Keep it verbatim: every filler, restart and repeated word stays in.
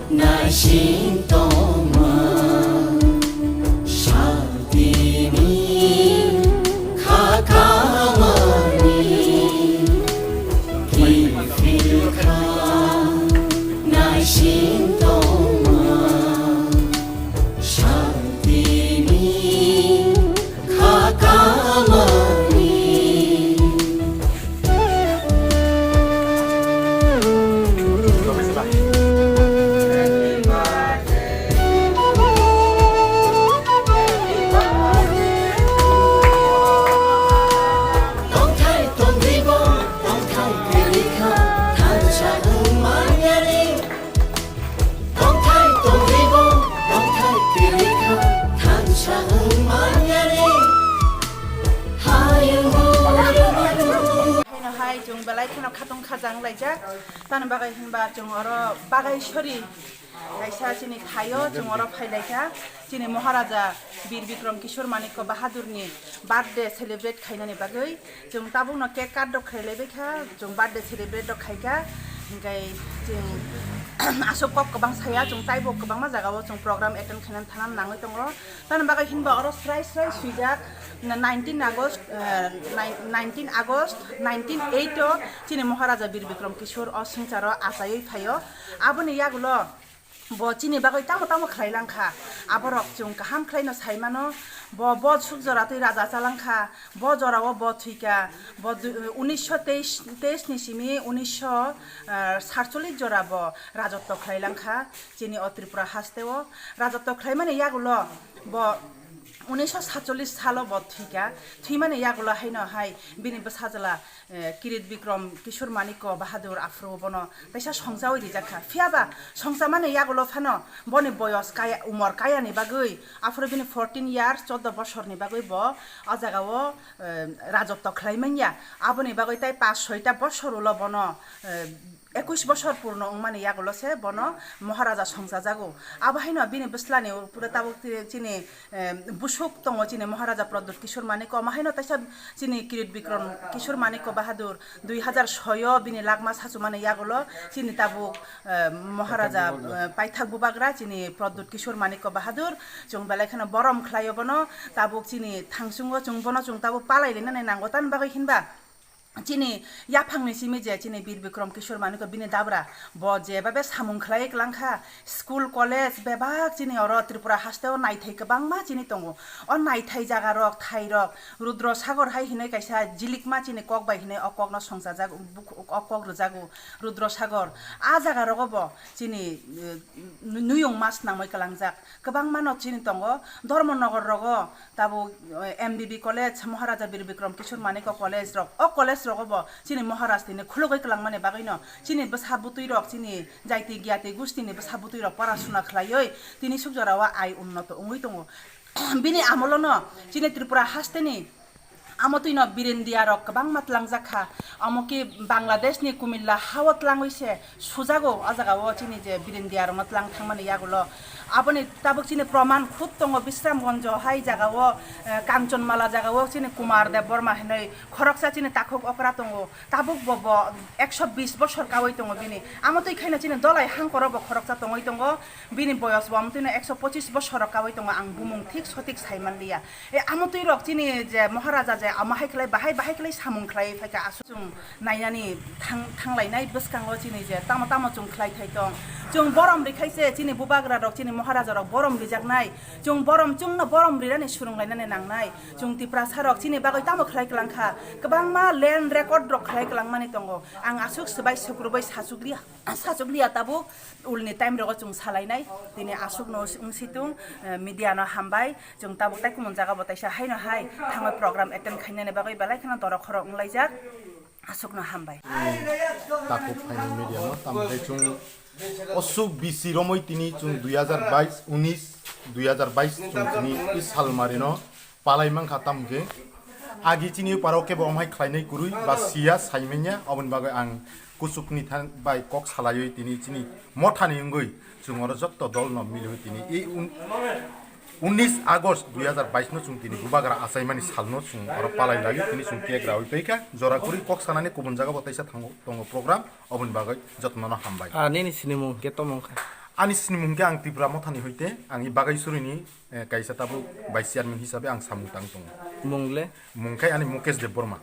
Naising tongma, santini kha kamani, kiphilkha naising tongma, santini kha kamani. Tongthai tongribo, tongthai kwrwikha, thansa wngmanyani. Tongthai tongribo, tongthai kwrwikha, thansa wngmanyani. Hayung. Haino hai chwng belai kheno khatong khajang laijak. Tani bagwi hinba chwng oro bagai sori kaisa chini thaio chwng oro phailaikha. Chini Maharaja Bir Bikram Kishore Manikya Bahadurni birthday celebrate khainani bagwi. Chwng tabukno cake cut rok khailaibaikha, chwng birthday celebrate rok khaikha. Hinkhe chwng aswk kok kwbang saya, chwng taibo kwbangma jagao chwng program attend khainani thangna nangwi tongo. Tani bagwi hinba oro srai srai swijak, nineteen August, eh, nine-, nineteen August nineteen eight o chini Maharaja Bir Bikram Kishore o swngcharo achaiwi phaio. Aboni yagulo bo chini bagwi tamo tamo khlai langkha. Aborok chwng kaham khlaino sai mano. Bo, bo suk jora twi raja cha langkha. Bo jorao bo thwikha. Bo du-, unisho teis, teis ni simi unisho satchollish jora bo rajotto khlai langkha. Chini o Tripura hasteo rajotto khlaimani yagulo bo unisho satchollish salo bo thwikha. Thwimani yagulo haino hai bini bwsajwla, eh, Kirit Bikram Kishore Manikya Bahadur aphuru bono teisa songchawi rijakha. Phiyaba songchamani yagulo phano boni boyos kaya, umor kayani bagwi aphuru bini fourteen years, choddo bosorni bagwi bo o jagao, eh, rajotto khlai manya. Aboni bagwi tai pas soita bosor ulo bono, eh, ekush bosor purno wngmani yagulo se bono Maharaja songchajago. Abo haino bini bwslani pura tabuk ti-, chini, eh, busuk tongo chini Maharaja Pradyut Kishore Manikya. Omo haino teisa chini Kirit Bikram Kishore Manikya Bahadur dui hazar soi o bini lakma sachumani yagulo chini tabuk, eh, Maharaja, eh, paithak bubagra chini Pradyut Kishore Manikya Bahadur. Chwng belai kheno borom khlaio bono. Tabuk chini thangsungo chwng bono chwng tabuk palai rinani nango, tani bagwi hinba chini yaphangni simi je chini Bir Bikram Kishore Manikya bini dabra, bo je babe samung khlai klangkha, school, college bebak chini oro Tripura hasteo naithai kwbangma chini tongo. O naithai jaga rok, thai rok, Rudra Sagor hai hinwi kaisa jilikma chini kok bai hinwi o kokno songchajak, buk-, o kok rwjago Rudra Sagor. A jaga rogo bo chini, eh, nu-, nuyung mas nangmai kwlangjak. Kwbangma no chini tongo, Dharmanagar rogo tabuk, eh, M B B college, Maharaja Bir Bikram Kishore Manikya college rok, o college rogo bo chini Maharaj tini khulugwi kwlangmani bagwi no chini bwsa bwtwi rok, chini jaiti gyati gusti ni bwsa bwtwi rok pora suna khlaiwi tini suk jora o ai unnoto wngwi tongo. Bini amolo no chini Tripura haste ni Amo twino birindia rok kwbangma tlangjak kha. Amo khe Bangladesh ni Kumilla ha o tlangwi se sujago. O jaga o chini je birindia rokno tlang thangmani yagulo. Aboni tabuk chini proman khub tongo, Bisramganj hai jaga o, eh, Kanchanmala jaga o chini Kumar Debbarma hinwi khoroksa chini takhuk okra tongo. Tabuk bo, bo ekso bis bosor kawi tongo bini. Amo twi khaino chini Dolai Hangkor o bo khoroksa tongwi tongo. Bini boyos bo amo twino ekso pochis bosor kawi tongo. Ang bumung thik sothik sai manliya. E, amo twi rok chini je Maharaja je amo hai khlai, bahai, bahai khlai samung khlai phaikha, aswk chwng nainani thang-, thanglainai bwskango chini je tamo tamo chwng khlai thai tong. Chwng borom rikhaise chini bubagra rok, chini Maharaja rok borom rijaknai. Chwng borom, chwngno borom rirani swrwnglainani nangnai. Chwng Tiprasa rok chini bagwi tamo khlai kwlangkha. Kwbangma land record rok khlai kwlangmani tongo. Ang aswk swbai swkrubwi sachukliya. Sachukliya tabuk ulni time rogo chwng salainai, tini aswkno wng situng, eh, media no hambai, chwng tabuk tai kumon jaga bo taisa haino hai thangwi program attend khainani bagwi belai kheno dorok khorok wnglaijak. Aswkno hambai. Takhuk phaini media no tamo khe chwng osuk bisi romwi tini chwng dui hazar bais unis, dui hazar bais chwng tini i salmari no palai mankha, tamo khe agi chini paro kebo omhai khlainai kwrwi ba siya saimanya, oboni bagwi ang kuchukni than bai kok salaiwi tini chini mothani wngwi chwng oro jotto dol no miliwi tini i un- unis August dui hazar bais no chwng tini bubagra achaimani salno chwng oro palai laiwi tini chwng cake rawi paikha, jora kwrwi kok sanani kubun jaga bo taisa thango tongo program, oboni bagwi jotno no hambai. Ah, nini sinimung hwnkhe tamo wngkha? Ani sinimung hwnkhe ang Tipra Mothani hoite, ang i Bagaisuruni, eh, kaisa tabuk vice chairman hisabe ang samung tang tongo. Mung le? Mung khai ani Mukesh Debbarma.